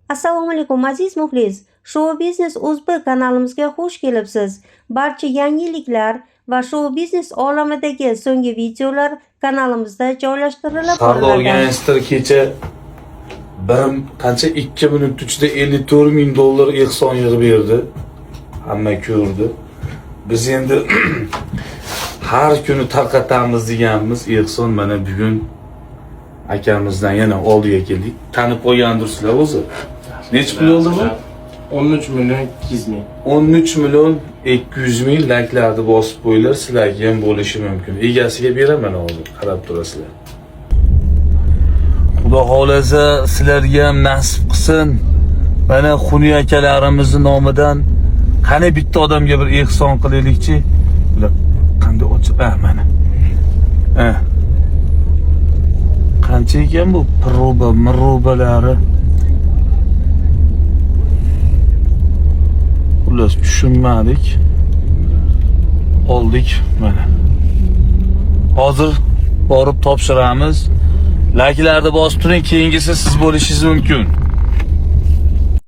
Assalomu alaykum, aziz muxlis. Show Biznes O'zbek kanalimizga xush kelibsiz. Barcha yangiliklar va shou biznes olamidagi so'nggi videolar kanalimizda joylashtirilib Sardor boriladi. Gangster kecha bir qancha 2 minut ichida 54 ming dollar ehson yig'ib berdi. Hamma ko'rdi. Biz endi har kuni tarqatamiz deganmiz ehson. Mana bugun akamizdan yana oldiga keldik. Tanib qolgandirsizlar o'zi. Necha pul oldi bu? 13 million 200 ming. 13 million 200 ming. Layklarni bosib qo'yinglar, sizlarga ham bo'lishi mumkin. Egasiga beraman hozir, qarab turasizlar. Xudo xohlasa, sizlarga ham nasib qilsin. Mana Xuni akalarimizni nomidan qani bitta odamga bir ehson qilaylikchi. Bular qanday ochiq? Ha, mana. Ha. Qancha ekan bu proba, mirobalari? Xullas, tushunmadik. Oldik mana. Hozir borib topshiramiz. Layklarni bosib turing, keyingisi siz bo'lishingiz mumkin.